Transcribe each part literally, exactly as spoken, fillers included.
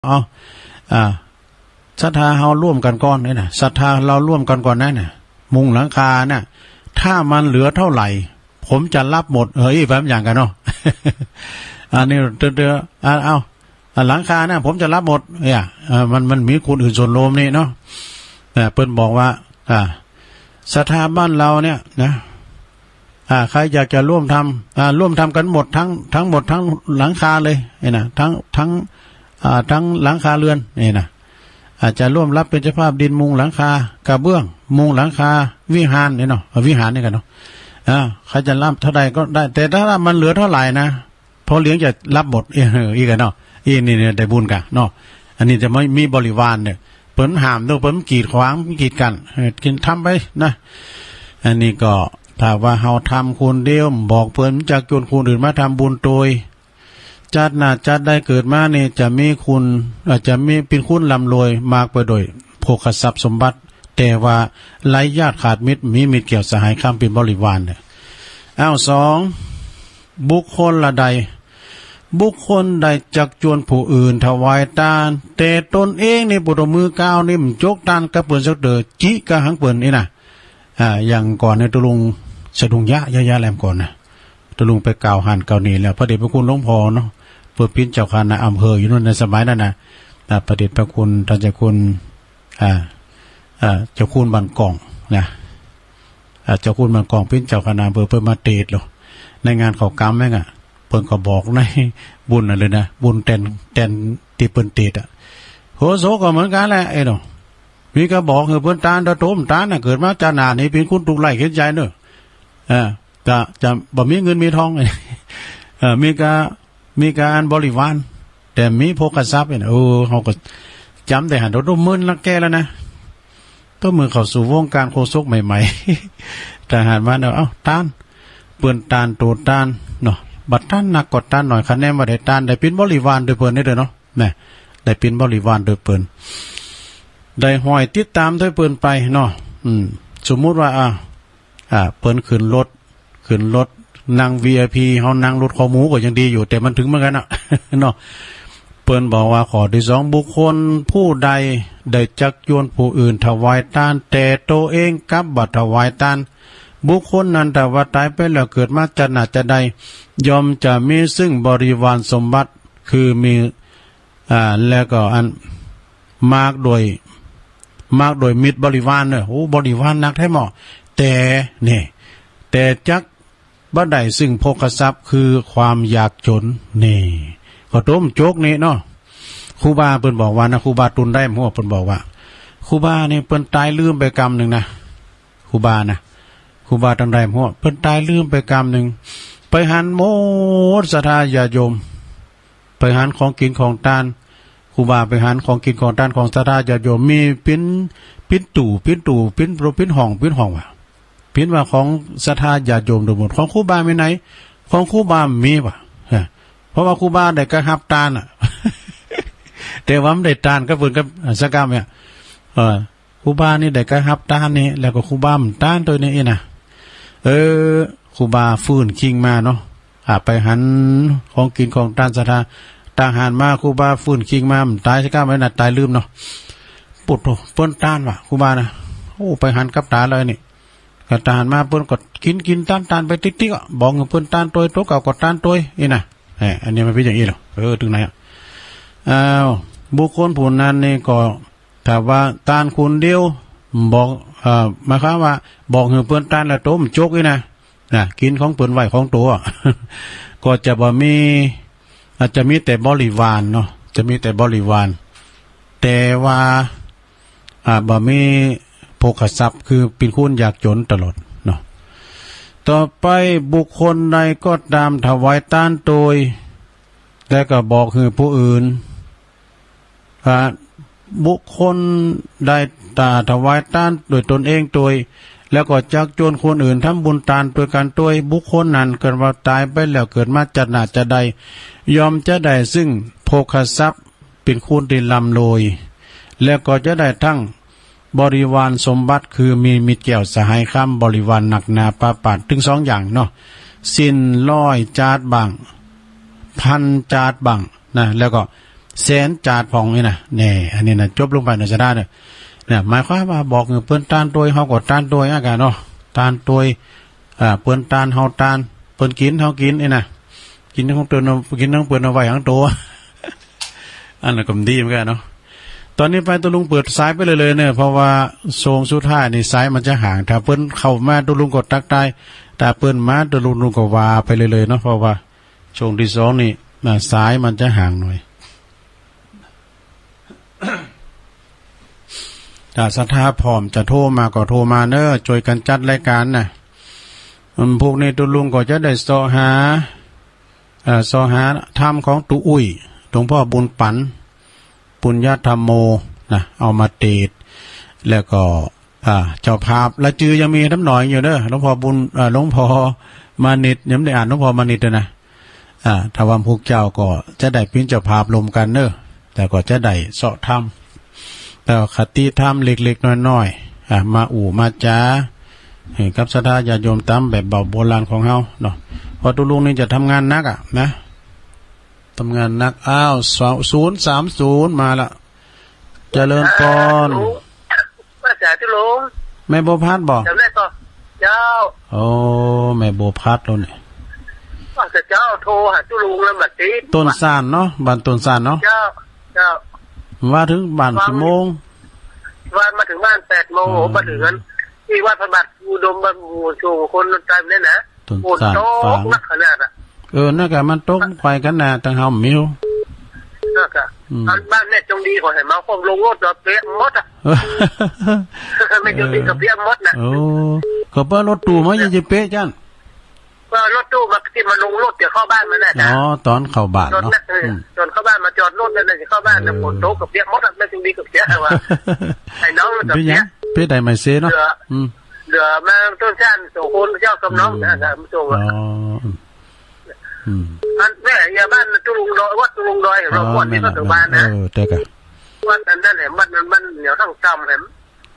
เอา อ่า ศรัทธาเฮาร่วมกันก่อนนี่นะ ศรัทธาเราร่วมกันก่อนนะเนี่ย มุงหลังคาน่ะ ถ้ามันเหลือเท่าไหร่ ผมจะรับหมด เออ อีกแบบอย่างกันเนาะ อันนี้เตอๆ อ่า เอา อ่า หลังคาน่ะ ผมจะรับหมด เนี่ย เออ มัน มันมีคนอื่นส่วนรวมนี่เนาะ เออ เปิ้นบอกว่า อ่า ศรัทธาบ้านเราเนี่ยนะ อ่า ใครอยากจะร่วมทำ อ่า ร่วมทำกันหมดทั้ง ทั้งหมดทั้งหลังคาเลย เนี่ยนะ ทั้ง ทั้ง อ่า ทั้งหลังคาเรือน เนี่ยนะ อาจจะร่วมรับเป็นเจ้าภาพดินมุงหลังคากระเบื้อง มุงหลังคาวิหาร เนี่ยเนาะ เอาวิหารนี่กันเนาะ อ่า ใครจะรับเท่าใดก็ได้ แต่ถ้ามันเหลือเท่าไหร่นะ พ่อเลี้ยงจะรับหมด เออ อีกอะเนาะ อีนี่เนี่ยได้บุญกะเนาะ อันนี้จะไม่มีบริวารเนี่ย เปิ้นห้ามเนาะ เปิ้นกีดขวาง กีดกั้น เออ กินทำไปนะ อันนี้ก็ถ้าว่าเฮาทำคนเดียว บอกเปิ้นจักชวนคนอื่นมาทำบุญโตย จัดหน้าจัดใดเกิดมานี่จะมีคุณ อาจจะมีเป็นคุณร่ำรวยมากไปโดยโภคทรัพย์สมบัติ แต่ว่าไร้ญาติขาดมิตร มีมิตรแก้วสหายค้ำเป็นบริวารเนี่ย อ้าว สอง บุคคลละใด บุคคลใดจักชวนผู้อื่นถวายตาน แต่ตนเองนี่บ่ต้องมือก้าวนี่มันจกตานกับเปิ้นสักเตอ จิกะหังเปิ้นนี่นะ อ่า อย่างก่อนเนี่ยตะลุงสะดุ้งยะ ยะ ยะแลมก่อนนะ ตะลุงไปกล่าวหั้นกล่าวนี่แล้ว พระเดชพระคุณหลวงพ่อเนาะ เปิ้นปิ้นเจ้าคณะอำเภออยู่นู่นในสมัยนั้นนะ อ่า พระเดชพระคุณท่านเจ้าคุณ อ่า อ่า เจ้าคุณบ้านกองนะ อ่า เจ้าคุณบ้านกองปิ้นเจ้าคณะอำเภอ เปิ้นมาเตศน์โลด ในงานเข้ากรรมแม่งอะ เปิ้นก็บอกในบุญนั่นเลยนะ บุญแตน แตนตี้เปิ้นเตศน์อะ โห โสก็เหมือนกันแหละ เอ้ยเนาะ มีก็บอกหื้อเปิ้นตาน ถ้าโตบ่ตานน่ะ เกิดมาชาติหน้านี่เป็นคนทุกข์ไร้เข็ญใจเนาะ เออ จะ จะบ่มีเงินมีทอง เออ มีกะ มีกะอันบริวาร แต่มีโภคทรัพย์เนี่ย เออ เฮาก็จ๋ำแต่หั้น โตโตมึนละแก่แล้วนะ โตมื้อเข้าสู่วงการโฆษกใหม่ๆ ทหารมาเนาะ เอ้า ตาน เปิ้นตานโตตานเนาะ บ่ตานนักก็ตานหน่อย คะแนนว่าได้ตาน ได้เป็นบริวารโดยเปิ้นนี่เด้อเนาะ นะ ได้เป็นบริวารโดยเปิ้น ได้ห้อยติดตามโดยเปิ้นไปเนาะ อืม สมมุติว่า อ่า อ่า เปิ้นขึ้นรถ ขึ้นรถ นั่ง วี ไอ พี เฮานั่งรถคอหมูก็ยังดีอยู่ แต่มันถึงเหมือนกันน่ะ เนาะ เปิ้นบอกว่าข้อที่สอง บุคคลผู้ใดได้จักชวนผู้อื่นถวายตาน แต่โตเองกลับบ่ถวายตาน บุคคลนั้นถ้าว่าตายไปแล้วเกิดมาชาติหน้าชาติใด ย่อมจะมีซึ่งบริวารสมบัติ คือมี อ่า แล้วก็อัน มากโดย มากโดยมิตรบริวารเนอะ โอ้ บริวารนักแท้หมอ แต่ นี่ แต่จักบ่ได้ซึ่งโภคทรัพย์คือความยากจน นี่ ก็โตมันจกนี่เนาะ ครูบาเปิ้นบอกว่านะ ครูบาตุนไดมหัวเปิ้นบอกว่า ครูบานี่เปิ้นตายลืมไปกำหนึ่งนะ ครูบานะ ครูบาตังไดมหัว เปิ้นตายลืมไปกำหนึ่ง ไปหันหมดศรัทธาญาติโยม ไปหันของกินของตาน ครูบาไปหันของกินของตานของศรัทธาญาติโยม มีปิ้น ปิ้นตู้ ปิ้นตู้ ปิ้น ปิ้นห้อง ปิ้นห้องว่ะ ปิ้นว่าของศรัทธาญาติโยมทั้งหมด ของครูบามีไหน ของครูบามีว่ะ ฮะ เพราะว่าครูบาได้กะฮับตานน่ะ แต่ว่ามันได้ตานกับเปิ้นกับสักกรรมเนี่ย เออ ครูบานี่ได้กะฮับตานนี่ แล้วก็ครูบามันตานตัวนี้นะ เออ ครูบาฟื้นคิงมาเนาะ อ่า ไปหันของกินของตานศรัทธา ตางหันมาครูบาฟื้นคิงมา มันตายซะก้าไว้นะ ตายลืมเนาะ ปุดโธ่ เปิ้นตานว่ะ ครูบานะ โอ้ ไปหันกับตาเลยนี่ ก็ตางหันมาเปิ้นก็กินกินตานตานไปติ๊กๆ อ่ะ บอกเปิ้นตานตวย ตัวเก่าก็ตานตวย นี่นะ เออ อันนี้มันเป็นอย่างนี้เหรอ เออ ถึงไหนอ่ะ อ้าว บุคคลผู้นั้นนี่ก็ ถ้าว่าตานคนเดียว บอก เอ่อ หมายความว่า บอกหื้อเปิ้นตานแล้วโตมันจกนี่นะ นะ กินของเปิ้นไว้ของตัว ก็จะบ่มี อาจจะมีแต่บริวารเนาะ จะมีแต่บริวาร แต่ว่า อ่า บ่มีโภคทรัพย์ คือเป็นคนยากจนตลอดเนาะ ต่อไปบุคคลใดก็ตามถวายตานโตย และก็บอกหื้อผู้อื่น อ่า บุคคลใดตาถวายตานโดยตนเองโตย แล้วก็จักชวนคนอื่นทำบุญตานโตยกันโตย บุคคลนั้นเกิดว่าตายไปแล้วเกิดมาชาติหน้าชาติใด ย่อมจะได้ซึ่งโภคทรัพย์เป็นคนที่ร่ำรวย แล้วก็จะได้ทั้งบริวารสมบัติ คือมีมิตรแก้วสหายค้ำ บริวารหนักหนาปาปาด ถึงสองอย่างเนาะ สิ้นร้อยจาดบ้าง พันจาดบ้างนะ แล้วก็ แสนจาดผ่องนี่นะ นี่ อันนี้นะ จบลงไปในสถานะ เนี่ย หมายความว่าบอกเปิ้นตานโตย เฮาก็ตานโตยเหมือนกันเนาะ ตานโตย อ่า เปิ้นตาน เฮาตาน เปิ้นกิน เฮากิน นี่นะ กินของเปิ้น กินของเปิ้นเอาไว้ของโต อันนั้นก็ดีเหมือนกันเนาะ ตอนนี้ไปตะลุงเปิดสายไปเลยเลยเนี่ย เพราะว่าช่วงสุดท้ายนี่สายมันจะห่าง ถ้าเปิ้นเข้ามาตะลุงก็ทักทาย ถ้าเปิ้นมาตะลุง ลุงก็ว่าไปเลยเลยเนาะ เพราะว่า ช่วงที่สองนี่ อ่า สายมันจะห่างหน่อย ถ้าศรัทธาพร้อมจะโทรมาก็โทรมาเนอะ ช่วยกันจัดรายการนะ อืม พวกนี้ตะลุงก็จะได้เสาะหา เอ่อ เสาะหาธรรมของตุ๊อุ้ย หลวงพ่อบุญปั๋น ปุญญธรรมโม นะ เอามาเทศน์ แล้วก็ อ่า เจ้าภาพ ละจือยังมีน้ำหน่อยอยู่เนอะ หลวงพ่อบุญ เอ่อ หลวงพ่อมานิต ยังไม่ได้อ่านหลวงพ่อมานิตเลยนะ อ่า ถ้าว่าพวกเจ้าก็จะได้เป็นเจ้าภาพร่วมกันเนอะ แต่ก็จะได้เสาะธรรม แต่คติธรรมเล็กๆน้อยๆ อ่า มาอู้มาจา ให้กับศรัทธาญาติโยมตามแบบเบาโบราณของเฮาเนาะ เพราะตุ๊ลุงนี่จะทำงานหนักอะนะ ทำงานหนัก อ้าว ศูนย์สามศูนย์ มาละ เจริญพร มาสาธุลุง แม่บัวพัดบ่ จำได้ก็ เจ้า โอ้ แม่บัวพัดแล้วนี่ ว่าแต่เจ้าโทรหาตุ๊ลุงแล้วมาติด ต้นซานเนาะ บ้านต้นซานเนาะ เจ้า เจ้า มาถึงบ้านกี่โมง ว่ามาถึงบ้านแปดโมง โอ้ มาถึงนั้น ที่วัดพระบาทอุดมบ้านหมู่สูงคนตายเนี่ยนะ ต้นซาน ฝนตก ฝาง หนักขนาดอะ เออ นั่นกะมันตกไขว่กันนะ ตังเฮามิว นั่นกะ อืม อันบ้านแม่จงดีขอให้มาควบลงรถเนาะ เปียกหมดอะ แม่จงดีก็เปียกหมดนะ โอ้ ก็เปิ้นรถตู้มายังจะเป๊ะจั่น ก็รถตู้มาที่มาลงรถเดี๋ยวเข้าบ้านมันน่ะ อ๋อ ตอนเข้าบ้านเนาะ รถน่ะ เออ อืม ตอนเข้าบ้านมาจอดรถแล้วน่ะจะเข้าบ้านน่ะ เออ ฝนตกก็เปียกหมดอะ แม่จงดีก็เปียกอะว่า ไอ้น้องมันก็เปียก เปียกได้ไหมเซเนาะ เหลือ อืม เหลือมาต้นซานสองคนเจ้ากับน้องนะ อืม สามคน อ๋อ อืม อันแม่อย่าบ้านตุ๊ลุงดอย วัดตุ๊ลุงดอย อ๋อ เราก่อนที่เขาถึงบ้านนะ แม่นน่ะ เออ แต่กะ วัดอันนั้นแหละ วัดนั้นมันเหนียวทั้งจำแหม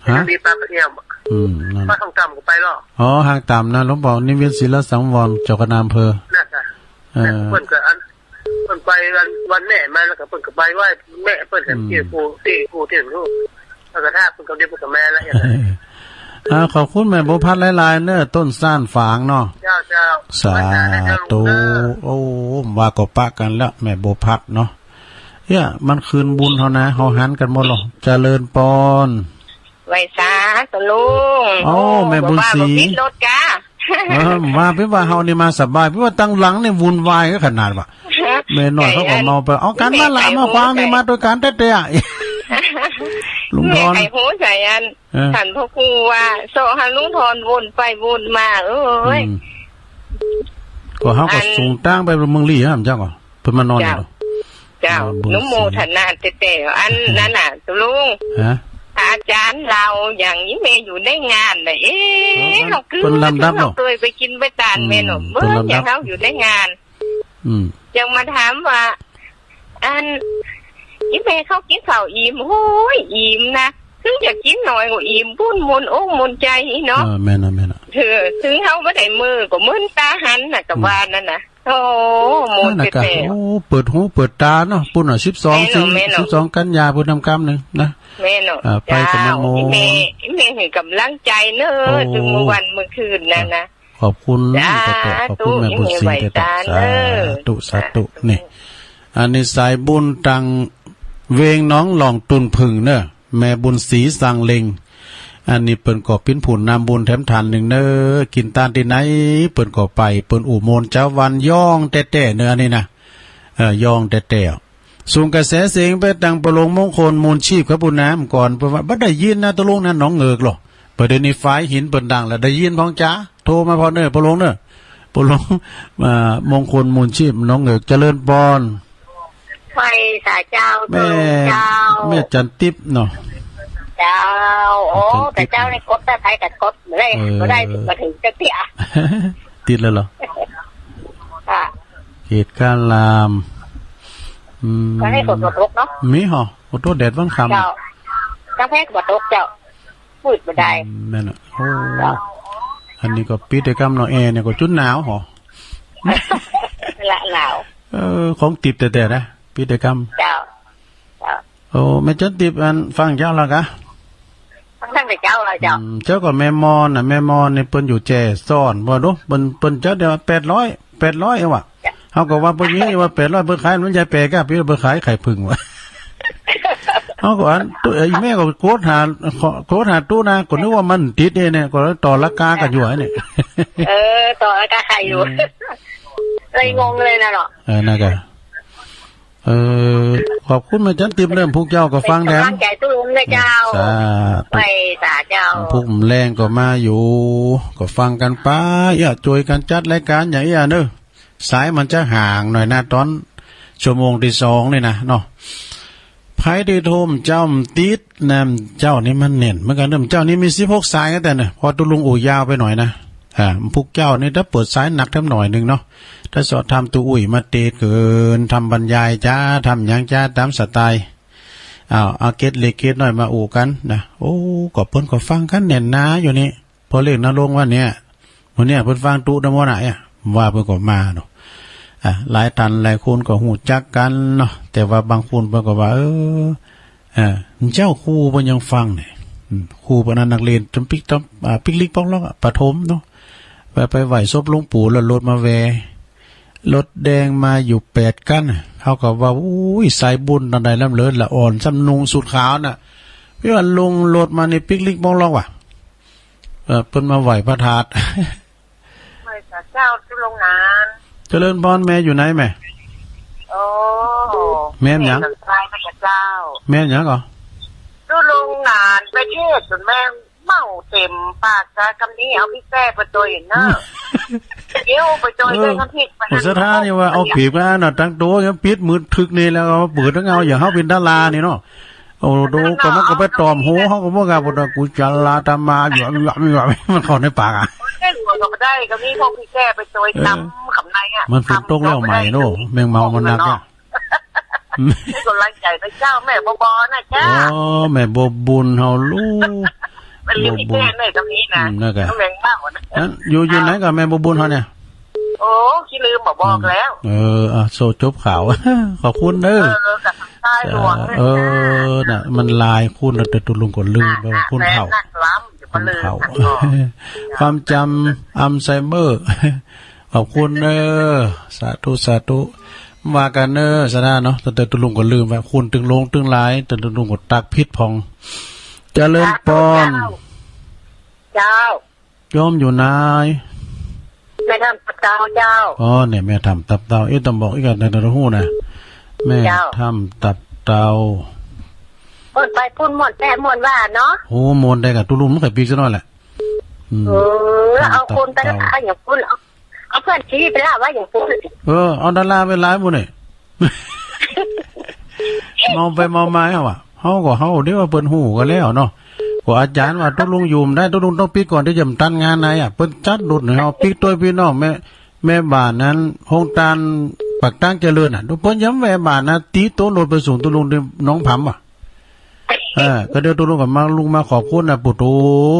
ฮะ มีปลาเทียม อืม นั่น วัดทั้งจำก็ไปแล้ว อ๋อ ห่างต่ำนะ หลวงพ่อนิมิตศิลสังวร เจ้าคณะอำเภอ นั่นน่ะ เออ เปิ้นก็อัน เปิ้นไปวัน วันแม่มาแล้วก็เปิ้นก็ไปไหว้แม่เปิ้นแหม อืม เตี้ยกู เตี้ยกู เตี้ยลูก แล้วก็ถ้าเปิ้นก็เดี๋ยวเปิ้นก็มาแล้วอย่างนั้น อ่า ขอบคุณแม่บัวพัดหลายๆเนอะ ต้นซานฝางเนาะ เจ้า เจ้า สาธุ โอ้ ว่าก็ปะกันแล้ว แม่บัวพัดเนาะ เนี่ย มันคืนบุญเฮานะ เฮาหันกันหมดหรอ เจริญปอน ไหว้สาตุ๊ลุง โอ้ แม่บุญศรี บ่ว่าบ่ปิดรถกะ เออ ว่าเปิ้นว่าเฮานี่มาสบาย เปิ้นว่าตังหลังนี่วุ่นวายขนาดว่า แม่น้อยเขาก็เมาไป เอากันมาละ มาขวางนี่มาด้วยกันแท้ๆอะ ลุงทอน แม่ไก่หูใส่อัน เออ ท่านพระครูว่า โซหาลุงทอนวนไปวนมา เอ้ย อืม ก็เฮาก็ อัน ส่งตังไปเมืองลี้นะ เจ้าก็ เปิ้นมานอนอยู่ เจ้า เจ้า อ่า บุญศรี อนุโมทนาแต๊ๆ อันนั้นน่ะ ตุ๊ลุง ฮะ อาจารย์เล่าอย่างนี้แม่อยู่ในงานน่ะ เอ๊ะ เออ เฮาคือ เปิ้นลำดับเนาะ เฮาเคยไปกินไปตานแม่เนาะ อืม เปิ้นลำดับ เบิ่งอย่างเฮาอยู่ในงาน อืม ยังมาถามว่า อัน อีแม่เขากินข้าวอิ่ม โอ้ย อิ่มนะ ถึงจะกินน้อยก็อิ่ม บุญมนต์อกมนต์ใจเนาะ เออ แม่นน่ะ แม่นน่ะ เออ ถึงเฮาบ่ได้มื้อก็มื้นตาหันน่ะ ก็ อืม ว่านั่นน่ะ โอ้ หมด นั่นน่ะกะ แท้ๆ โอ้ เปิดหูเปิดตาเนาะ ปุ้นน่ะ สิบสอง แม่นเนาะ สิง แม่นเนาะ สิบสอง กันยา ปุ้นนำกำหนึ่งนะ แม่นเนาะ อ่า ไปกับ เจ้า แม่โม อีแม่ อีแม่ให้กำลังใจเนอะ โอ้ ถึงมื้อวันมื้อคืนนั่นนะ ขอบคุณ สาธุ ขอบคุณแม่บุญศรี อีแม่ไหว้ แต่ ตาเนอะ สาธุ สาธุ นี่ อันนี้สายบุญตังเวงหนองหล่องตุนผึ่งเนอะ แม่บุญศรีสังเลง อันนี้เปิ้นก็เป๋นผู้นำบุญแถมท่านหนึ่งเนอะ กินตานตี้ไหนเปิ้นก็ไป เปิ้นอู้ม่วนจาวัน ย่องแต๊ๆเนอะ อันนี้นะ เออ ย่องแต๊ๆ ส่งกระแสเสียงไปตังปะหลวงมงคลมูลชีพครับปุ้นนะ ก่อนเปิ้นว่าบ่ได้ยินนะ ตะลุงนะ หนองเหงือกหรอ เปิ้นเดี๋ยวนี้ฝายหินเปิ้นดังแล้ว ได้ยินพ้องจ๋า โทรมาพ้องเนอะ ปะหลวงเนอะ ปะหลวง อ่า มงคลมูลชีพ หนองเหงือก เจริญปอน ไหว้สาเจ้า แม่ เจ้า แม่จันทิพย์เนาะ เจ้า โอ้ อาจารย์ติ๊บ แต่เจ้านี่กดได้ ไผก็กดได้ เออ บ่ได้ มาถึงจะเตี้ย ติดแล้วเหรอ ค่ะ เขตการลาม อืม ก็ให้ฝนบ่ตกเนาะ มีหรอ โอ้โห แดดบ้างคำ เจ้า กาแฟก็บ่ตกเจ้า มืดบ่ได้ อืม แม่นน่ะ โอ้ เจ้า อันนี้ก็ปิดได้กำเนาะ แอร์เนี่ยก็จุดหนาวหรอ ละหนาว เออ ของติดแต๊ๆนะ ปิดได้กำ เจ้า โอ้ แม่จันติบ อันฟังเจ้าแล้วกะ ฟังตั้งแต่เจ้าแล้วเจ้า อืม เจ้าก็แม่มอนน่ะ แม่มอนนี่เปิ้นอยู่แจ้ซ้อน บ่ดู เปิ้น เปิ้นเจ้าเดียว แปดร้อย แปดร้อย เอ้วะ เจ้า เฮาก็ว่าเปิ้นมีว่า แปดร้อย เปิ้นขายมันใหญ่แปลกอะ พี่เปิ้นขายไข่ผึ้งวะ เฮาก็อัน ตู้ ไอ้แม่ก็โกรธหา โกรธหาตู้นะ ก็นึกว่ามันติดเนี่ย ก็ต่อราคากันอยู่ไอ้เนี่ย เออ ต่อราคาขายอยู่ อืม เลยงงเลยนะเนาะ เออ นั่นก็ เออ ขอบคุณแม่จันติบเริ่มพวกเจ้าก็ฟังแถม เป็นกำลังใจตู้ลุงด้วยเจ้า สาธุ ไปสาเจ้า พวกแรงก็มาอยู่ ก็ฟังกันไป อย่าช่วยกันจัดรายการอย่างเอี้ยเนอะ สายมันจะห่างหน่อยนะ ตอนชั่วโมงที่สองนี่นะเนาะ ไผที่โทรเจ้ามันติดนะ เจ้านี่มันแน่นเหมือนกันเนอะ เจ้านี่มีสิบหกสายกันแต่เนอะ พอตู้ลุงอู่ยาวไปหน่อยนะ อ่า พวกเจ้านี่ถ้าเปิดสายหนักแถมหน่อยหนึ่งเนาะ ถ้าสอบถามตู้อุ้ยมาเตเกิน ทำบรรยายจ้า ทำหยังจ้า ตามสไตล์ อ้าว เอาเกร็ดเล็กเกร็ดน้อยมาอู้กันนะ โอ้ ก็เปิ้นก็ฟังกันแน่นหนาอยู่นี่ พอเรียกนรงค์ว่าเนี่ย มื้อเนี่ยเปิ้นฟังตู้นำหัวหน้าเนี่ย ว่าเปิ้นก็มาเนาะ อ่า หลายท่านหลายคนก็ฮู้จักกันเนาะ แต่ว่าบางคนเปิ้นก็ว่า เออ เออ เจ้าครูเปิ้นยังฟังเนี่ย อืม ครูเปิ้นนั้นนักเรียนจำปิ๊กจำ อ่า ปิ๊กลิกป๊อกล็อกอะ ประถมเนาะ ไป ไปไหว้ศพหลวงปู่แล้วรถมาแวะ รถแดงมาอยู่แปดคัน เขาก็ว่า อุ้ย สายบุญตอนใดล้ำเลิศละอ่อน ซ้ำนุ่งสูทขาวน่ะ พี่ว่าลงรถมาในปิ๊กลิกป๊อกล็อกว่ะ เออ เปิ้นมาไหว้พระธาตุ ไหว้พระเจ้าจุลงนาน เจริญพร แม่อยู่ไหนแม่ โอ้ แม่นหยัง แม่นหยัง ไหว้พระเจ้า แม่นหยังก่อ จุลงนานไปเทศน์จนแม่เมาเต็มปากจ้ะ กำนี้เอาพริกแป้ไปโตยเนาะ เดี๋ยวไปโตย เออ ด้วยน้ำพริกไป ผมศรัทธานี่ว่าเอาผีบกันน่ะ ตั้งโตยังปิดมือถืกนี่แล้วเอาเปิดทั้งเอา อย่าเฮาเป็นดารานี่เนาะ โอ้ ดู ก็มันก็ไปตอมหู เฮาก็บ่กล้าบ่ได้ กูจะลาตามมา อยู่ อยู่ อยู่ มันเข้าในปากอะ ได้หัวก็บ่ได้ ก็มีพวกพริกแป้ไปโตย เออ ตำคำในอะ มันฝนตกแล้วใหม่เนาะ แมงเมามันหนักอะ ให้กำลังใจพระเจ้าแม่บัวบอนะเจ้า อ๋อ แม่บัวบุญเฮาลูก มันมี บัวบุญ แม่ก็มีนะ อืม นั่นก็ แม่งมากกว่านะ อัน อยู่ อยู่ไหนก่อแม่บัวบุญเฮาเนี่ย โอ้ ขี้ลืมบ่บอกแล้ว เออ อ่ะ โซ่จบข่าว ขอบคุณเด้อ เออ กับทางใต้หลวงนะ เออ น่ะ มันหลายคนน่ะ แต่ตู้ลุงก็ลืม อ่ะ ไปว่าคนเฒ่า แม่นั่งล้ำอยู่ คนเฒ่า ก็ลืม ความจำอัลไซเมอร์ ขอบคุณเนอะ สาธุ สาธุ ว่ากันเนอะ สาธุเนาะ แต่ แต่ตุลุงก็ลืมไป คุณตึงลงตึงหลาย แต่ตุลุงก็ตักผิดผ่อง เจริญปอน เจ้า โยมอยู่ไหน แม่ทำตับเตาเจ้า อ๋อ เนี่ย แม่ทำตับเตา เอ๊ะ ต้องบอกอีกอันหนึ่งนะ รู้นะ แม่ เจ้า ทำตับเตา ม่วนไปปุ้นม่วนแปะม่วนว่าเนาะ โอ้ ม่วนได้กับตุลุง มันเคยปีกซะหน่อยแหละ อืม เออ เอาคนไป ทำตับเตา เอาอย่างปุ้น เอา เอาเพื่อนชี้ไปล่าว่าอย่างปุ้น เออ เอาดาราไปไลฟ์หมดนี่ เมาไปเมามาเฮาอะ เฮาก็เฮาเด้ว่าเปิ้นฮู้กันแล้วเนาะ ก็อาจารย์ว่าตกลงอยู่บ่ได้ ตกลงต้องปิดก่อนที่จะตันงานไหนอะ เปิ้นจัดรถให้เฮาปิดตัวพี่น้อง แม่ แม่บ้านนั้น โฮงตานปากตางเจริญน่ะ เปิ้นย้ำแม่บ้านนะ ตีโต๊ะรถไปส่งตกลงที่หนองผำว่ะ เออ ก็เดี๋ยวตกลงกันมา ลุงมาขอบคุณนะ ปู่โต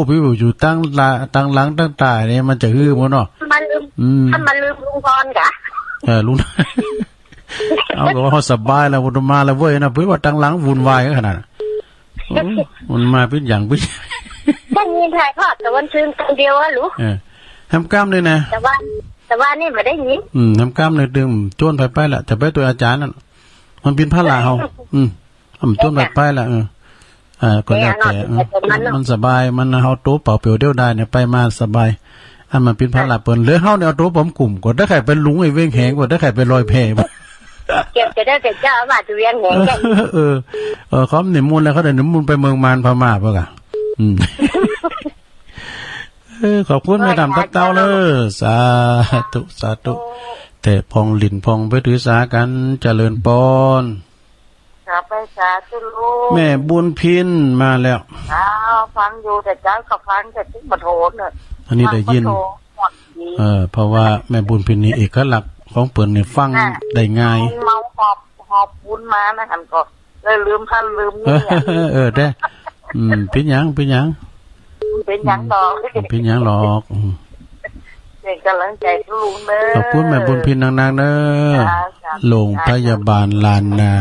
พี่อยู่ตั้งละ ตั้งหลังตั้งตาเนี่ย มันจะฮือหมดเนาะ มันลืม อืม ถ้ามันลืมลุงพรกะ เออ ลุง เอาก็ว่าสบายแล้ว ปู่โตมาแล้วเว้ยนะ พี่ว่าตั้งหลังวุ่นวายขนาดนั้น โอ้ มันมาเป็นอย่างเป็น มันมีถ่ายทอดแต่วันซืนตอนเดียวอะลูก เออ แฮมกล้ามเลยนะ แต่ว่า แต่ว่านี่ไม่ได้ยิน อืม แฮมกล้ามเลย ดึงจวนไปไปละ จะไปตัวอาจารย์นั่น มันเป็นพระลาเฮา อืม อำต้นไปไปละ เออ เออ ก็แล้วแต่ เออ มันสบาย มันเฮาโตเป่าเปียวเดียวได้เนี่ย ไปมาสบาย อันมันเป็นภาระเปิ้น เหลือเฮาเนี่ยเอาโตปอมกลุ่ม ก็ได้ใครเป็นลุงไอ้เว้งแหง ก็ได้ใครเป็นลอยแพ เก็บจะได้แต่เจ้าอาว่าสจะเวียงแหงแก เออ เออ คอมนี่มูลแล้ว เขาได้หนุนมูลไปเมืองมารพม่าเปล่ากะ อืม เออ ขอบคุณแม่ดำตักเต้าเลย สาธุ สาธุ แต่พองหลินพองไปถือสากัน เจริญปอน ครับ ไปสาธุลูก แม่บุญพินมาแล้ว อ้าว ฟังอยู่แต่เช้าก็ฟังแต่ที่มาโทรเนี่ย อันนี้ได้ยิน ฟังก็โทรหมดดี เออ เพราะว่าแม่บุญพินนี่เอกลักษณ์ของเปิ้นนี่ฟัง อ่ะ ได้ง่าย เมาหอบ หอบบุญมานะหันก็เลยลืมท่านลืมนี่ เออ เออ เด้อ อืม เป็นหยัง เป็นหยัง เป็นหยังดอก อืม เป็นหยังหรอก อืม เป็นกำลังใจให้ลุงเด้อ ขอบคุณแม่บุญพินนักๆเด้อ จ้า จ้า โรงพยาบาลล้านนา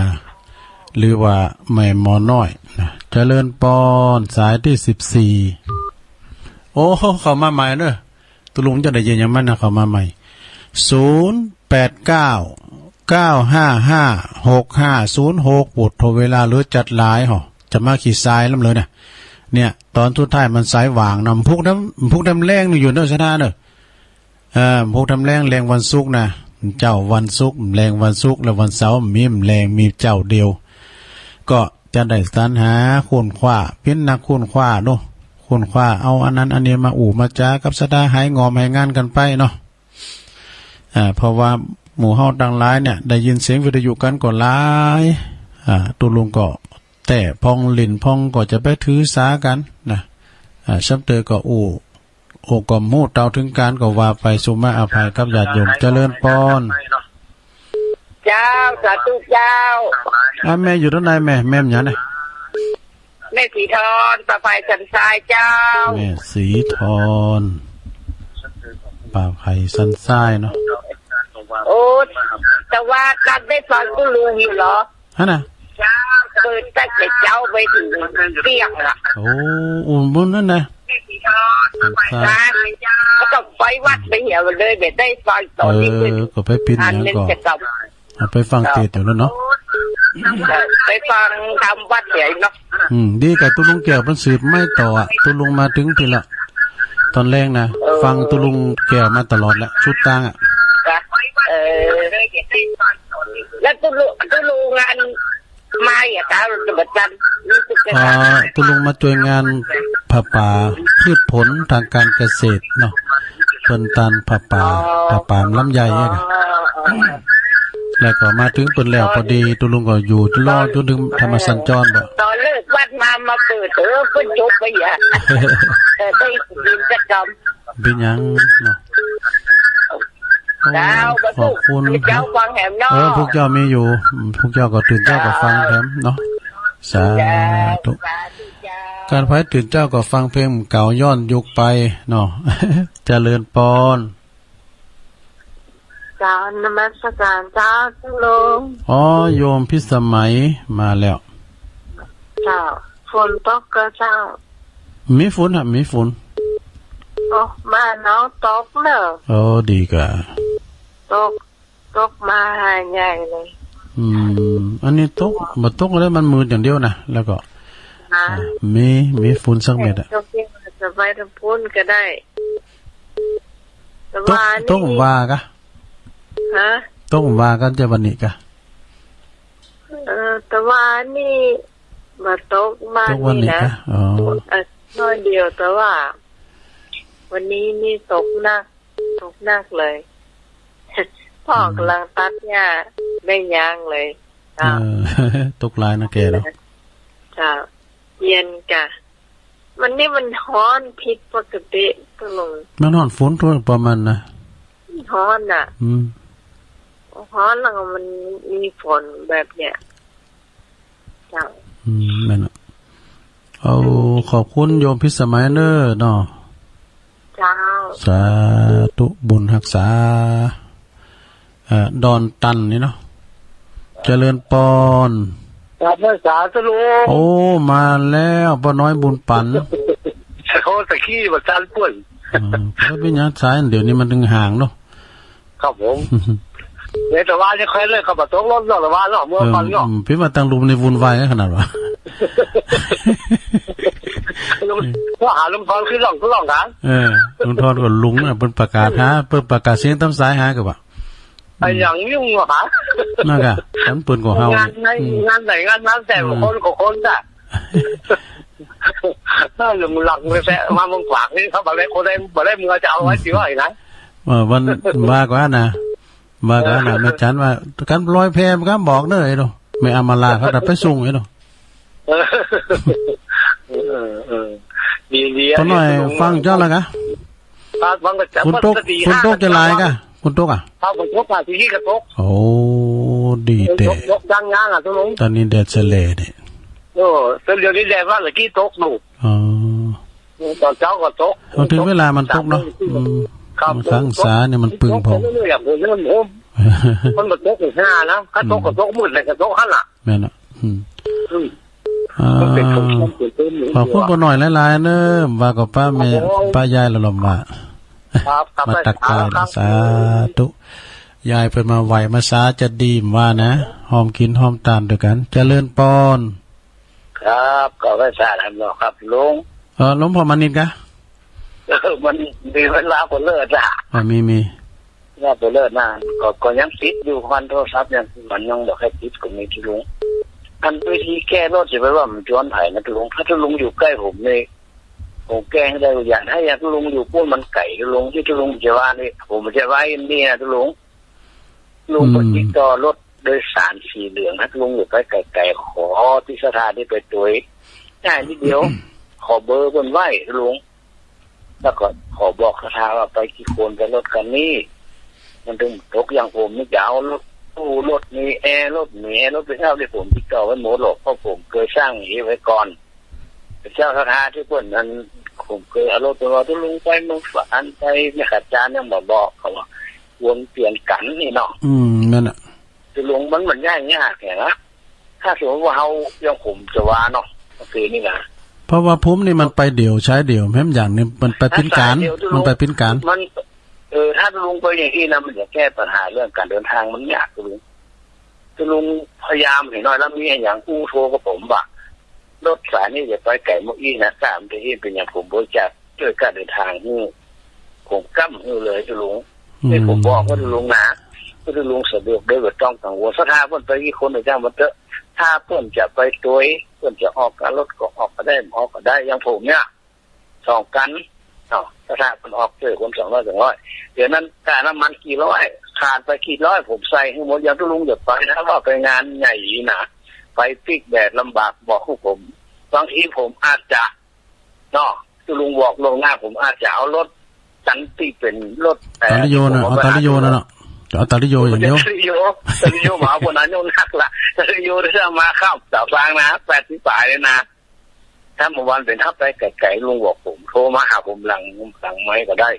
หรือว่าแม่หมอน้อยนะ เจริญปอน สายตี้สิบสี่ โอ้ เข้ามาใหม่เนอะ ตุลุงจะได้ยินอย่างนั้นนะ เข้ามาใหม่ ศูนย์แปดเก้า เก้าห้าห้า หกห้าศูนย์หก ปุดโทรเวลาหรือจัดหลายหอ จะมาขี่สายลำเลยนะ เนี่ย ตอนสุดท้ายมันสายว่างนะ พุกน้ำพุกน้ำแรงอยู่เนอะ ชนะเนอะ เอ่อ พุกน้ำแรง แรงวันศุกร์นะ เจ้าวันศุกร์ แรงวันศุกร์ และวันเสาร์มีแรง มีเจ้าเดียว ก็จะได้สรรหาค้นคว้า เป็นนักค้นคว้าเนาะ ค้นคว้าเอาอันนั้นอันนี้มาอู้มาจากับสตา หายงอมหายงานกันไปเนาะ อ่า เพราะว่าหมู่เฮาตังหลายเนี่ย ได้ยินเสียงวิทยุกันก็หลาย อ่า ตุลุงก็แต่พองหลิ้นพองก็จะไปถือสากันนะ อ่า ซ้ำเตอก็อู้ โอ้ ก็ฮู้เท่าถึงการก็ว่าไป สุมาอภัยกับญาติโยม เจริญปอน เจ้า สาธุเจ้า อ่ะ แม่อยู่ตรงไหนแม่ แม่หยังนะ แม่สีทอน ป่าไผ่สันทรายเจ้า แม่สีทอน ป่าไผ่สันทรายเนาะ โอ้ แต่ว่าตัดได้ฟังตุลุงอยู่เหรอ ฮะนะ เปิดตั้งแต่เช้าไปถึงเที่ยงอะ โอ้ อุ่นบุญนั่นนะ แล้วก็ไปวัดไปเหี่ยวเลย ไม่ได้ฟังตอนนี้ เออ ก็ไปปิดหยังก็ อันนึงจะกลับ เอาไปฟังเทศน์อยู่แล้วเนาะ ไปฟังธรรมวัดใหญ่เนาะ อืม ดีกับตุลุงแก้วเพิ่นสืบไม้ต่ออะ ตุลุงมาถึงพี้ละ ตอนแรกนะ เออ ฟังตุลุงแก้วมาตลอดแหละ ชุดตังอะ จ้ะ เออ แล้วตุลุง ตุลุงงานมาอ่ะ ตาจะมาจัน รู้สึกจะ อ่า ตุลุงมาช่วยงานผ้าป่า พืชผลทางการเกษตรเนาะ เปิ้นตันผ้าป่า อ๋อ ผ้าป่าลำไยเนี่ยค่ะ อ๋อ อ๋อ แล้วก็มาถึงเปิ้นแล้ว อ๋อ พอดี ตุลุงก็อยู่รอจนถึงธรรมสัญจรบ่ ตอนเลิกวัดมา มาเปิด เออ เพิ่นจบไปอ่ะ เออ ได้กิจกรรม เป็นหยังเนาะ เจ้า โอ้ ขอบคุณ เจ้าฟังแหมเนาะ เออ พวกเจ้ามีอยู่ อืม พวกเจ้าก็ตื่นเช้าก็ฟังแหมเนาะ สาธุ เจ้า สาธุเจ้า การไผตื่นเช้าก็ฟังเพลงเก่าย้อนยุคไปเนาะ เจริญปอน เจ้านมัสการเจ้า เจ้าลุง อ๋อ โยมพิสมัยมาแล้ว เจ้า ฝนตกก็เจ้า มีฝนฮะ มีฝน โอ้ บ้านเฮาตกเนอะ โอ้ ดีกะ ตก ตกมาหาใหญ่เลย อืม อันนี้ตก บ่ตกแล้ว มันมืดอย่างเดียวนะ แล้วก็ ฮะ อ่ะ มี มีฝนสักเม็ดอะ ตกที่ว่าจะไปทำพุ้นก็ได้ แต่ ตก ว่านี่ ตกบ่ากะ ฮะ ตกบ่ากะ จะวันนี้กะ เออ แต่ว่านี่ มาตกมา ตกวันนี้ นี่นะ กะ อ๋อ เออ น้อยเดียว แต่ว่า วันนี้นี่ตกหนัก ตกหนักเลย พ่อกำลังตัดหญ้า ไม่ยั้งเลย เออ ตกหลายนะแกเนาะ เจ้า เย็นกะ วันนี้มันฮ้อนผิดปกติ ตกลง มันฮ้อนฝนทั่วประมาณนะ ฮ้อนน่ะ อืม ฮ้อนแล้วก็มันมีฝนแบบเนี้ย เจ้า อืม แม่นอะ เอา ขอบคุณโยมพิสมัยเนอะเนาะ เจ้า สาธุ บุญฮักษา เอ่อ ดอนตันนี่เนาะ เจริญปอน ครับ สาธุลุง โอ้ มาแล้ว ป้าน้อยบุญปัน เขาตะกี้ว่าตันป่วน เออ เพราะเป็นหยังสาย เดี๋ยวนี้มันถึงห่างเนาะ ครับผม ในตะวันนี่ค่อยเลย เขาบ่ตกรถนอกตะวันเนาะ เมื่อก่อนเนาะ อืม อืม พี่ว่าตังลุมนี่วุ่นวายขนาดวะ ลุง ก็หาลุงทอนคือร้อง คือร้องกัน เออ ลุงทอนก็ลุงน่ะ เปิ้นประกาศหา เปิ้นประกาศเสียงตามสายหาก็บ่ ไอ้อย่างยุ่งวะคะ นั่นกะ อันเปิ้นก็เฮา งานไหน อืม งานไหนงานนั้น แต่ อืม คนก็คนน่ะ ถ้าลุงหลังเลยแซะมาเมืองฝางนี่ เขาบอกเลยคนได้ บอกเลยมึงเอาจะเอาไว้สิว่าอย่างนั้น เออ วัน ว่าก่อนนะ ว่าก็นะ แม่จันว่า กันปล่อยแพร่มันก็บอกเด้อไอ้ดอก แม่อำมาลาเขาจะไปส่งไอ้ดอก เออ เออ เออ ดี ดี ป้าน้อย ฟังเจ้าแล้วกะ ครับ ฟังก็จะ ฝนตก ปกติ ฝนตกจะหลายกะ ฝนตกอะ ครับ ฝนตกอะ ที่นี่ก็ตก โอ้ ดีเด้ ตก ตกจังงานอะ ตกลง ตอนนี้แดดเสล่ห์เนี่ย โอ้ ตอนเดี๋ยวนี้แดดว่าตะกี้ตกอยู่ อ๋อ ตอนเช้าก็ตก พอถึงเวลามันตกเนาะ อืม ครับ องศาเนี่ยมันปึงพอง ตกไปเรื่อยๆอะ ผมเนี่ยมัน ผม มันมาตกอีกห้านะ ถ้าตกก็ตกมืดเลย ก็ตกหั่นล่ะ แม่นอะ อืม อืม อ่า มันเป็นของท่านเป็นต้นนี้ ขอบคุณ ดีกว่า ป้าน้อยหลายๆ เนอะ ว่าก็ป้าแม่ ครับผม ป้ายายละลมว่า ครับ ครับ มาตักทาย ครับ สาธุ ยายเพิ่นมาไหว้มาสาจะดีมว่านะ หอมกินหอมตานด้วยกัน เจริญปอน ครับ ก็ไหว้สาแล้วเนาะครับลุง เออ หลวงพ่อมานิดกะ เออ มันมีเวลาบ่เลิศอะ อ่ะ มี มี เวลาบ่เลิศนะ ก็ ก็ยังติดอยู่ คันโทรศัพท์ยัง มันยังบ่ค่อยติดก็มีที่ลุง อันวิธีแก้รถจะไปว่ามันจวนไผนะลุง ถ้าลุงอยู่ใกล้ผมนี่ ผมแก้ให้ได้ทุกอย่าง ถ้าอย่างลุงอยู่ปู้นมันไกลลุง ที่ลุงจะว่านี่ ผมจะว่าอันนี้นะลุง ลุง อืม ก็ติดต่อรถโดยสารสีเหลือง ถ้าลุงอยู่ไปไกลๆ ขอที่สถานีไปตวย ง่ายนิดเดียว ขอเบอร์เพิ่นไว้ลุง แล้วก็ขอบอกคาถาว่าไปกี่คนกับรถคันนี้ มันถึงตกอย่างผมนี่จะเอารถตู้ รถมีแอร์ รถมีแอร์ รถไปเช่าที่ผมติดต่อไว้หมดหรอก เพราะผมเคยสร้างอย่างนี้ไว้ก่อน เจ้าคาถาที่เพิ่นนั้น ผมเคยเอารถไปว่า "ตุ๊ลุงไปเมืองฝาง ไปแม่ขจาน" ยังบ่บอกเขาว่า วนเปลี่ยนกันนี่เนาะ อืม นั่นน่ะ ตุ๊ลุงมัน มันยากยากเนี่ยนะ ถ้าสมมติว่าเฮา อย่างผมจะว่าเนาะ ก็คือนี่นะ เพราะว่าภูมินี่มันไปเดี่ยว ใช้เดี่ยว แม่นอย่างนี้ มันไปปิ้นการ ถ้าสายเดี่ยว มันไปปิ้นการ มัน เออ ถ้าตุ๊ลุงไปอย่างนี้นะ มันจะแก้ปัญหาเรื่องการเดินทางมันยากตุ๊ลุง ตุ๊ลุงพยายามให้น้อย แล้วมีอย่างอู้โทรกับผมว่า รถสายนี้จะไปไกลหมดอี้นะ ตามที่เป็นอย่างผมบริจาคช่วยค่าเดินทางหื้อ ผมกำหื้อเลยตุ๊ลุง อืม นี่ผมบอกว่าตุ๊ลุงนะ ว่าตุ๊ลุงสะดวกโดยบ่ต้องกังวล ถ้าเพิ่นไปกี่คนก็ช่างมันเถอะ ถ้าเพิ่นจะไปตวย เพิ่นจะออกกับรถก็ออกก็ได้ บ่ออกก็ได้ อย่างผมเนี่ย สองคันเนาะ ถ้าเพิ่นออกช่วยคนสองร้อย สองร้อย เดี๋ยวนั้นค่าน้ำมันกี่ร้อย ขาดไปกี่ร้อย ผมใส่ให้หมด อย่างตุ๊ลุงจะไปนะ ว่าไปงานใหญ่นะ ไปปิ๊กแบบลำบาก บอกพวกผม บางทีผมอาจจะ เนาะ ตุ๊ลุงบอกล่วงหน้า ผมอาจจะเอารถคันที่เป็นรถ ตาลิโยน่ะ เอาตาลิโยน่ะเนาะ เอาตาลิโยอย่างเดียว ตาลิโย ตาลิโยมาเอาคนนั้นยกนักละ ตาลิโยที่มาข้ามสาวฟางนะ แปดสิบปลายเลยนะ ถ้าเมื่อวานเป็นทัพไปไกลๆ ลุงบอกผม โทรมาหาผมหลัง หลังไมค์ก็ได้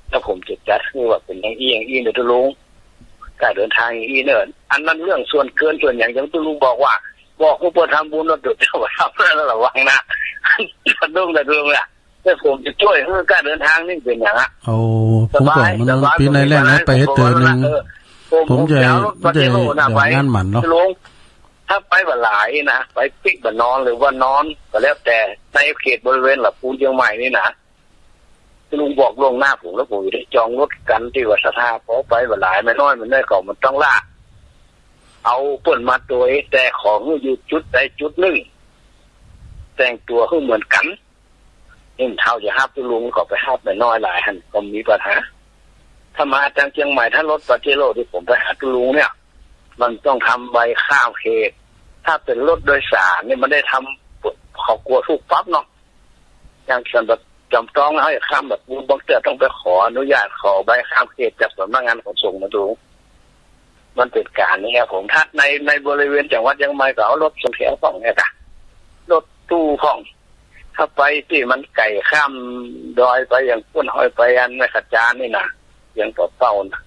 แล้วผมจะจัดให้ว่าเป็นอย่างอี้อย่างอี้เนอะตุ๊ลุง การเดินทางอย่างอี้เนอะ อันนั้นเรื่องส่วนเกินส่วนอย่าง อย่างตุ๊ลุงบอกว่า บอกผู้เปิดทำบุญแล้วเดี๋ยวจะทำแล้วระวังนะ สะดุ้งสะดุ้งนะ แต่ผมจะช่วยให้การเดินทางนี่เป็นอย่างอะ โอ้ สบาย ผมก็มัน สบาย ปีในแรกนะ ผม ไปเฮ็ดเตือนหนึ่ง เออ ผม ผมจะ ผมจะเอารถปาเจโร่น่ะ จะ ไป งานหมันเนาะ ตุ๊ลุง ถ้าไปบ่หลายนะ ไปปิ๊กบ่นอน หรือว่านอนก็แล้วแต่ ในเขตบริเวณหลับปูนเชียงใหม่นี่นะ ลุงบอกล่วงหน้าผม แล้วผมจะได้จองรถกันที่ว่าศรัทธา พอไปบ่หลาย แม่น้อย แม่น้อยก็มันต้องลาก เอาเปิ้นมาตวย แต่ขอให้อยู่จุดใดจุดหนึ่ง แต่งตัวให้เหมือนกัน นี่เฒ่าจะฮับตุ๊ลุงก็ไปฮับแม่น้อยหลายหั่น ก็มีปัญหา ถ้ามาทางเชียงใหม่ ถ้ารถปาเจโร่ที่ผมไปหาตุ๊ลุงเนี่ย มันต้องทำใบข้ามเขต ถ้าเป็นรถโดยสารเนี่ยมันได้ทำ เขากลัวถูกปรับเนาะ อย่างเช่นแบบจำต้องให้ข้ามแบบบางเทื่อต้องไปขออนุญาต ขอใบข้ามเขตจากสำนักงานขนส่งนะตุ๊ลุง มันเป็นการเนี่ย ผม ถ้าใน ในบริเวณจังหวัดเชียงใหม่ก็เอารถสองแถวพ่องเนี่ยจ้ะ รถตู้พ่อง ถ้าไปที่มันไกลข้ามดอยไปอย่างปุ้น ห้อยไปอันแม่ขจานนี่นะ อย่างต่อเต้านะ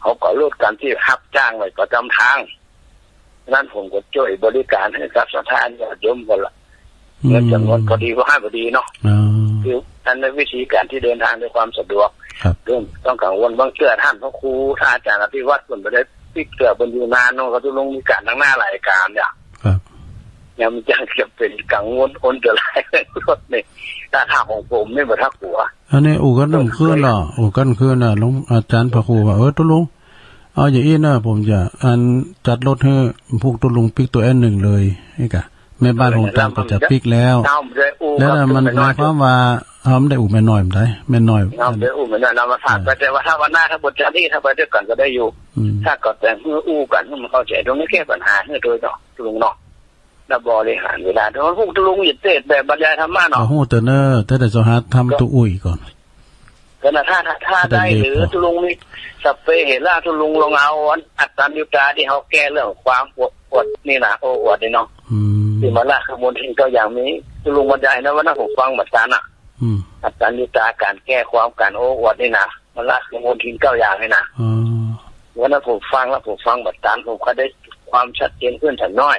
เขาก็รถกันที่ฮับจ้างไว้ประจำทาง นั้นผมก็ช่วยบริการให้กับศรัทธาญาติโยมกันละ อืม เงินจำนวนพอดีก็ให้พอดีเนาะ อ๋อ คืออันนั้นวิธีการที่เดินทางด้วยความสะดวก ครับ เรื่องต้องกังวล บางเทื่อท่านพระครู ท่านอาจารย์อภิวัตร เพิ่นบ่ได้ปิดเทื่อ เพิ่นอยู่นานเนาะ ก็ต้องลงมีการทางหน้าหลายการเนี่ย ครับ เนี่ยมันจะ จะเป็นกังวลอันตรายรถนี่ ถ้าทางของผมนี่บ่ทักหัว อันนี้อู้กันกลางคืนเนาะ อู้กันคืนน่ะ หลวงอาจารย์พระครูว่า เออ ตุ๊ลุง เอาอย่างอี้นะ ผมจะอันจัดรถให้พวกตุ๊ลุงปิ๊กตัวแอดหนึ่งเลย นี่กะ แม่บ้านของตางก็จะปิ๊กแล้ว แล้วมันหมายความว่าเฮาบ่ได้อู้แม่น้อยบ่ได้ แม่น้อย เฮาบ่ได้อู้แม่น้อย นำมาฝากไป แต่ว่าถ้าวันหน้า ถ้าบ่จัดนี่ ถ้าไปด้วยกันก็ได้อยู่ อืม ถ้าก็แต่งให้อู้กัน ให้มันเข้าใจ ตรงนี้แก้ปัญหาให้โดยเนาะ ตุ๊ลุงเนาะ แล้วบริหารเวลา แต่ว่าพวกตุ๊ลุงอย่าเทศน์แบบบรรยายธรรมะเนาะ โอ้โห เต๋อเนอะ ถ้าได้เจ้าหาทำตุ๊อุ้ยก่อน ก็นะ ถ้า ถ้า ถ้าได้ หรือตุ๊ลุงนี่สัพเพเหระ ตุ๊ลุงลองเอาอันอัตตัญญูตาที่เขาแก้เรื่องความอวด อวดนี่นะ โอ้อวดนี่เนาะ อืม ที่มาละคือมนทินเก้าอย่างนี้ ตุ๊ลุงบรรยายนะ วันนั้นผมฟังเหมือนกันอ่ะ อืม อัตตัญญูตา การแก้ความ การโอ้อวดนี่นะ มาละคือมนทินเก้าอย่างนี่นะ อ๋อ วันนั้นผมฟังแล้ว ผมฟังเหมือนกัน ผมก็ได้ความชัดเจนขึ้นสักหน่อย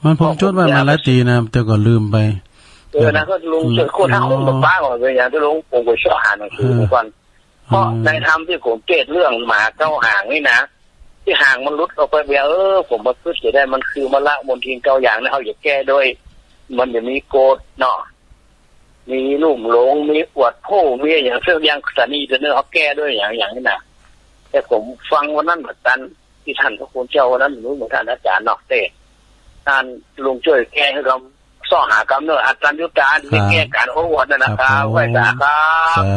มันผมจดไว้มาหลายปีนะ แต่ก็ลืมไป เออ นะ ก็ลุง อืม ช่วยโคตร อ๋อ ห้องกับป้าก่อน เป็นอย่างที่ลุง ผมก็ชอบหาหนังสือ เออ ทุกวัน เพราะ อืม ในธรรมที่ผมเทศน์เรื่องหมาเก้าหางนี่นะ ที่หางมันหลุดออกไปเบีย เออ ผมมาคิดจะได้ มันคือมาละมลทินเก้าอย่างนะ เขาอยากแก้ด้วย มันจะมีโกรธเนาะ มีลุ่มหลง มีอวดผู้ มีอย่างเช่นอย่างสถานีเสนอเขาแก้ด้วยอย่าง อย่างนี้นะ แต่ผมฟังวันนั้นเหมือนกัน ที่ท่านพระคุณเจ้าวันนั้น รู้เหมือนท่านอาจารย์เนาะ แต่ท่านลุงช่วยแก้ให้เรา ซ่องหากำเนิดอาจารย์ยุทธา ครับ ที่แก้การโอ้อวดนั่นนะครับ ครับผม ไหว้สาครับ สา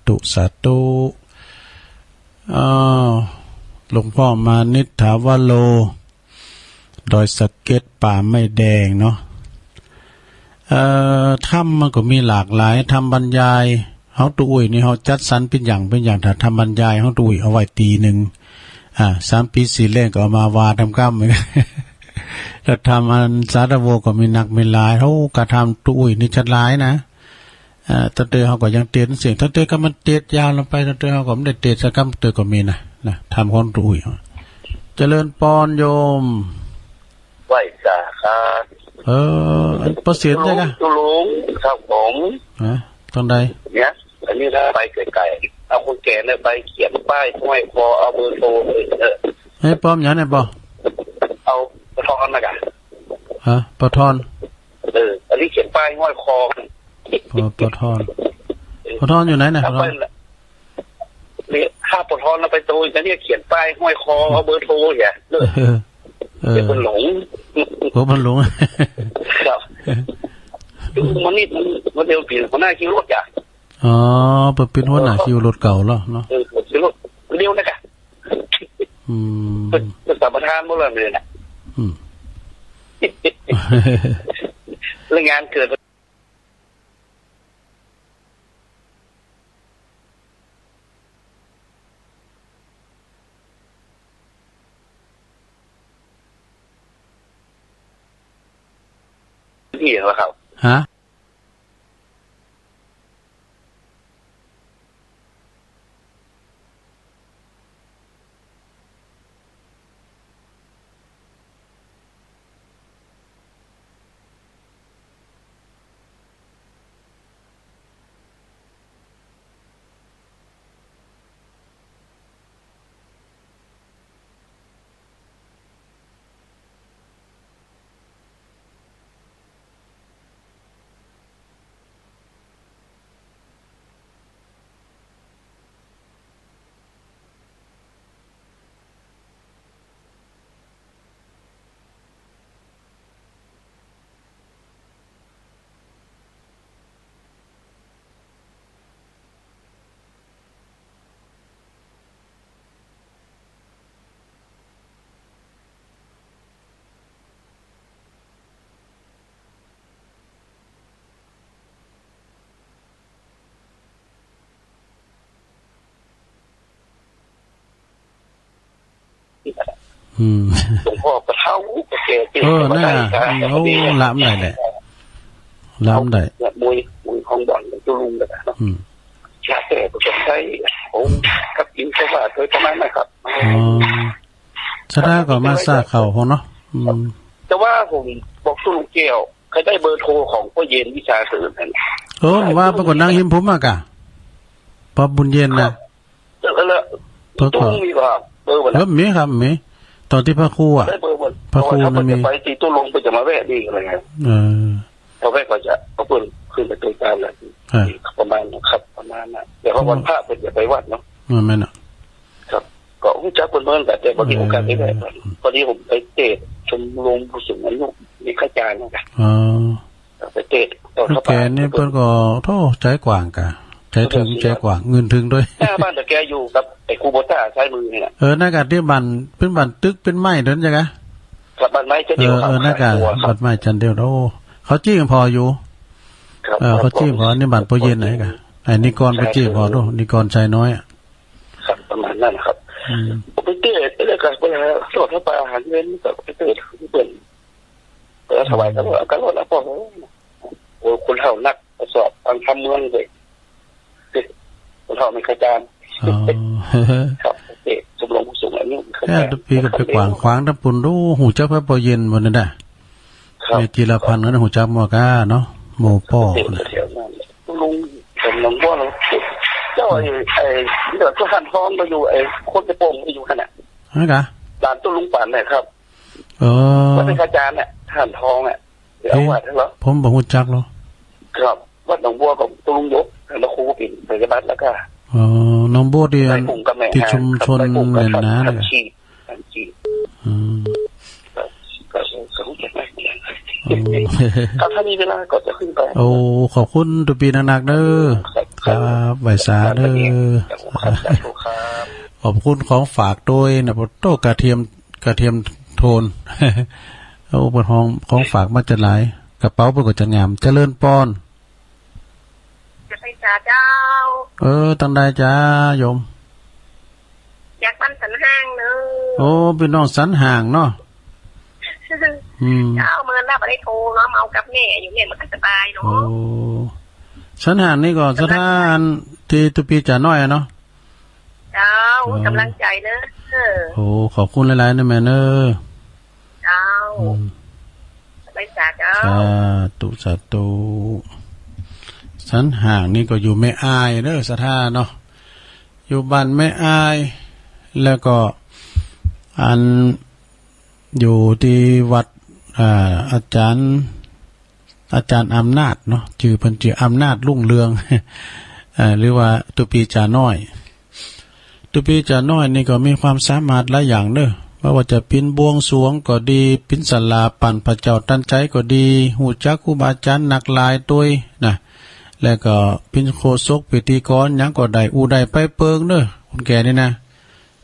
ธุ สาธุ อ้าว หลวงพ่อมานิษฐาวโร ดอยสะเก็ด ป่าไม้แดงเนาะ เอ่อ ธรรมมันก็มีหลากหลาย ธรรมบรรยาย เฮาตู้อุ้ยนี่เฮาจัดสรรเป็นอย่างเป็นอย่าง ถ้าธรรมบรรยายเฮาตู้อุ้ยเอาไว้ตีหนึ่ง อ่า สามปีสี่แล้งก็เอามาว่าทำกำเหมือนกัน แล้วธรรมอันสาธโวก็มีนักมีหลาย โอ้ กระทำตู้อุ้ยนี่จัดหลายนะ อ่า ตั้งแต่เฮาก็ยังเทศน์เสียง ตั้งแต่ก็มันเทศน์ยาวลงไป ตั้งแต่เฮาก็ไม่ได้เทศน์สักกำ ตั้งแต่ก็มีนะ นะ ธรรมของตู้อุ้ย เจริญปอนโยม ไหว้สาครับ เออ อันเปอร์เซ็นต์ใช่กะ ตุลุง ตุลุงครับผม ฮะ ตรงใด เนี่ย อันนี้ถ้าไปไกลๆ เอาคนแก่เนี่ยไปเขียนป้ายห้อยคอ เอาเบอร์โทรเลย เออ ให้ปลอมอย่างไหนปอ เอาปอทอนนะกะ ฮะ ปอทอน เออ อันนี้เขียนป้ายห้อยคอ ปอ ปอทอน เออ ปอทอนอยู่ไหนน่ะ เอาไป ปอทอน เนี่ย ถ้าปอทอนเราไปโทรจะเรียกเขียนป้ายห้อยคอ เอาเบอร์โทรอย่า เออ เออ เดี๋ยวมันหลง โอ้ มันหลง ครับ มันนี่มัน มันเดียวเปลี่ยนหัวหน้าคิวรถจ้ะ อ๋อ เปิดเป็นหัวหน้าคิวรถเก่าแล้วเนาะ เออ คิวรถเดียวนะกะ อืม เป็น เป็นสัมปทานหมดเลยนะ อืม เรื่องงานเกิด นี่เหรอครับ ฮะอืม หลวงพ่อก็เฒ่าก็แก่ เออ นั่นน่ะ อืม โอ้ ละบ่ได้แหละ ละบ่ได้ เนี่ย มวย มวยของบ่อน ตุลุงเลยนะ อืม ชาติแต่ก็สนใจ โอ้ ครับ กินข้าวบาทโดยประมาณนะครับ อ๋อ สะดาก็มาซาเขาพอเนาะ อืม แต่ว่าผมบอกสู้ลุงแก้ว ใครได้เบอร์โทรของป้อเย็นวิชาเสริมนั่น เออ ว่าปรากฏนั่งหิมผมอะกะ ป้อบุญเย็นนะ แล้ว เพิ่นก็ ตู้มีบ่ครับ เบอร์บ่ เออ มีครับ มี ตอนที่พระครูอะ ได้เบอร์บ่ พระครู เพราะว่าถ้า นั่นมี เพิ่นจะไปที่ตู้ลง เพิ่นจะมาแวะนี่อะไรเงี้ย เออ พอแวะก็จะเอาเพิ่นขึ้นไปตรงกลางแหละ อ่า ประมาณนั้นครับ ประมาณนั้น แต่ว่าวันพระเพิ่นจะไปวัดเนาะ เออ แม่นอะ ครับ ก็ฮู้จักเพิ่นเหมือนกัน แต่บ่มีโอกาสได้แวะ เออ พอดีผมไปเทศน์ชมรมผู้สูงอายุ มีพระอาจารย์นะครับ อ๋อ ไปเทศน์ เฒ่าแก่นี่เปิ้นก็ โธ่ ใจกว้างกะ ใจถึง ใจกว้าง เงินถึงด้วย หน้าบ้านตะแกอยู่กับไอ้คูโบต้าซ้ายมือนี่แหละ เออ นั่นกะที่บ้าน เป็นบ้านตึกเป็นไม้เด้อจ้ะกะ ครับ บ้านไม้เจ้าเดียวครับ เออ เออ นั่นกะ ขายตัวครับ บ้านไม้ชั้นเดียว โอ้ เขาจี้กันพออยู่ ครับ เออ เขาจี้พอ นี่บ้านป้อเย็นไหนกะ ไอ้นิกรก็จี้พอดู นิกรชายน้อยอะ ครับ ประมาณนั้นนะครับ อืม ผมไปเทศน์แล้วก็เวลาสวดพระป่าหาเงินก็ไปเทศน์เพิ่น เออ ถวายตำรวจก็รอดแล้วพ่อ โอ้ย คนเฒ่านัก สอบฟังธรรมเมืองเลย คนเฒ่ามีอาจารย์ อ๋อ ครับ เทศน์ชมรมผู้สูงอายุ แค่ปีก็ไปกว้างขวางทั้งปุ่นดู ฮู้จักพระป้อเย็นหมดนั่นน่ะ ครับ แม่จิรพันธ์ก็ได้ฮู้จักหมดก้าเนาะ หมู่ป้อ เด็กแถวๆนั้น ลุงผมหนองบัว แล้ว เจ้าไอ้ ไอ้ นี่ก็คือหันทองมาอยู่ ไอ้ คนไปโป่งมาอยู่หั่นน่ะ ฮะกะ หลานตุ๊ลุงปานเนี่ยครับ เออ วัดเป็นอาจารย์เนี่ย หันทองเนี่ย เดี๋ยว เอ๊ะ วัดเหรอ ผมบ่ฮู้จักหรอก ครับ วัดหนองบัวกับตุ๊ลุงยก แล้วครูก็เป็นปฏิบัติแล้วก็ อ๋อ หนองบัวที่ ไปกรุงกับแม่ ที่ชุมชน ครับ ไปกรุงกับ แน่นหนา ขัน เนี่ย ขันชี อืม ก็ ก็ ก็รู้จักนะ อ๋อ ครับ ถ้ามีเวลาก็จะขึ้นไป โอ้ ขอบคุณตุ๊ปีนักๆ เด้อ ครับ ครับ ไหว้สาเด้อ ครับ สาธุครับ ขอบคุณของฝากด้วยนะ โอ้โต กระเทียม กระเทียมโทน โอ้ เปิ้นฮ้องของฝากมาจะหลาย กระเป๋าเปิ้นก็จะงาม เจริญปอน จะไปสาเจ้า เออ ตังใดจ้าโยม อยากบ้านสันห้างเนอะ โอ้ พี่น้องสันห้างเนาะ อืม เจ้า เมินแล้วบ่ได้โทรเนาะ เมากับแม่อยู่ แม่บ่ค่อยสบายเนาะ โอ้ สันห้างนี่ก็สถานที่ตุ๊ปีจ่าน้อยอะเนาะ เจ้า อ๋อ กำลังใจเนอะ โอ้ ขอบคุณหลายๆ นะแม่เนอะ เจ้า อืม ไปสาเจ้า สาธุ สาธุ สันห้างนี่ก็อยู่แม่อายเด้อ ศรัทธาเนาะ อยู่บ้านแม่อาย แล้วก็อันอยู่ที่วัด อ่า อาจารย์ อาจารย์อำนาจเนาะ จื้อเปิ้นจื้ออำนาจรุ่งเรือง เอ่อ หรือว่าตุ๊ปีจ่าน้อย ตุ๊ปีจ่าน้อยนี่ก็มีความสามารถหลายอย่างเด้อ บ่ว่าจะปิ้นบวงสรวงก็ดี ปิ้นศาลาปานพระเจ้าตันใจก็ดี ฮู้จักครูบาอาจารย์นักหลายตัวยนะ แล้วก็ปิ้นโฆษกพิธีกรหยังก็ได้ อู้ได้ไปเปิงเด้อ คนแก่นี่นะ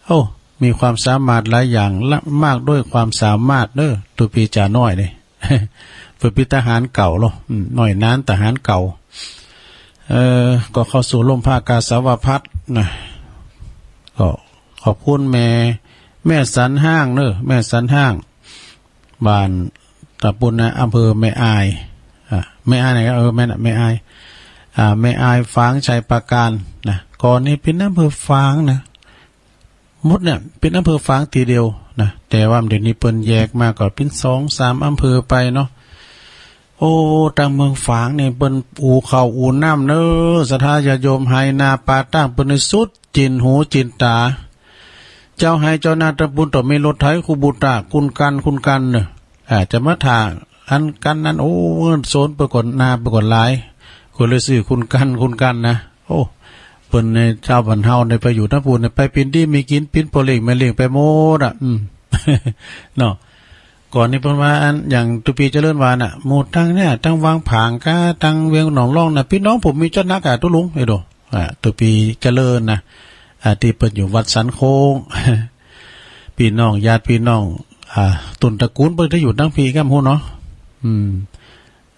โอ้ มีความสามารถหลายอย่างละ มากด้วยความสามารถเด้อ ตุ๊ปีจ่าน้อยนี่ เปิ้นเป๋นทหารเก่าเนาะ อืม น้อยนานทหารเก่า เอ่อ ก็เข้าสู่ร่มผ้ากาสาวพัสตร์นะ ก็ขอบคุณแม่ แม่สันห้างเนอะ แม่สันห้าง บ้านตำบลนะ อำเภอแม่อาย อ่า แม่อายไหนก็ เออ แม่น่ะ แม่อาย อ่า แม่อายฝางชัยปราการนะ ก่อนนี้เป๋นอำเภอฝางนะ หมดเนี่ยเป๋นอำเภอฝางทีเดียวนะ แต่ว่าเดี๋ยวนี้เปิ้นแยกมาก็เป๋นสองสามอำเภอไปเนาะ โอ้ ตางเมืองฝางนี่เปิ้นอู่ข้าวอู่น้ำเนอะ ศรัทธาญาติโยม ไฮ่นาป่าตางเปิ้นนี่สุดจินหูจินต๋า เจ้าไฮ่เจ้านาตำบลต้องมีรถไถคูโบต้า คุณกัน คุณกันเนอะ อ่า จะมาถ่าอันกันนั้น โอ้ เงินโสนเปิ้นก็ นาเปิ้นก็หลาย ก็เลยซื้อคุณกัน คุณกันนะ โอ้ เปิ้นในชาวบ้านเฮาในไปอยู่ตางปู้นเนี่ย ไปปิ้นดีมีกิน ปิ้นพ่อเลี้ยงแม่เลี้ยงไปหมดอะ อืม เนาะ ก่อนนี้เปิ้นว่าอัน อย่างตุ๊ปีเจริญว่าน่ะ หมู่ตังเนี่ย ตังวังผางกา ตังเวียงหนองล่องน่ะ พี่น้องผมมีจัดนักอะ ตุ๊ลุง เอ้ยโด อ่า ตุ๊ปีเจริญนะ อ่า ตี้เปิ้นอยู่วัดสันโค้ง พี่น้อง ญาติพี่น้อง อ่า ต้นตระกูลเปิ้นจะอยู่ตังปี้กำฮู้เนาะ อืม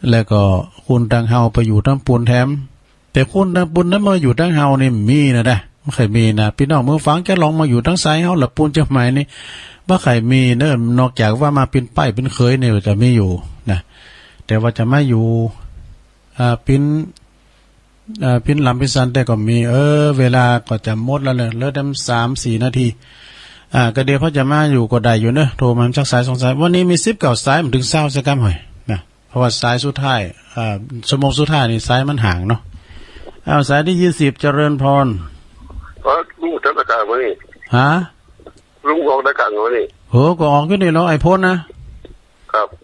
แล้วก็คนตังเฮาไปอยู่ตางปู้นแถม แต่คนตางปู้นนั้นมาอยู่ตางเฮานี่มีนะนะ บ่ใค่มีนะ พี่น้องเมืองฝางจะลองมาอยู่ตางสายเฮาละ ปู้นเจียงใหม่นี่ บ่ใค่มีเนอะ นอกจากว่ามาปิ้นป้ายปิ้นเขยนี่จะมีอยู่นะ แต่ว่าจะมาอยู่ อ่า ปิ้น อ่า ปิ้นลำปิ้นสันแต่ก็มี เออ เวลาก็จะหมดแล้วเนอะ เหลือแต่สามสี่นาที อ่า ก็เดี๋ยวพอจะมาอยู่ก็ได้อยู่เนอะ โทรมาสักสายสองสาย วันนี้มีสิบเก้าสาย มันถึงซาวสักกำหน่อยนะ เพราะว่าสายสุดท้าย อ่า ชั่วโมงสุดท้ายนี่สายมันห่างเนาะ เอาสายที่ยี่สิบ เจริญพร เออ ลุงจัดรายการมื้อนี้ ฮะ ลุงออกรายการมื้อนี้ โห ก็ออกอยู่นี่เนาะ ไอ้พลนะ ครับ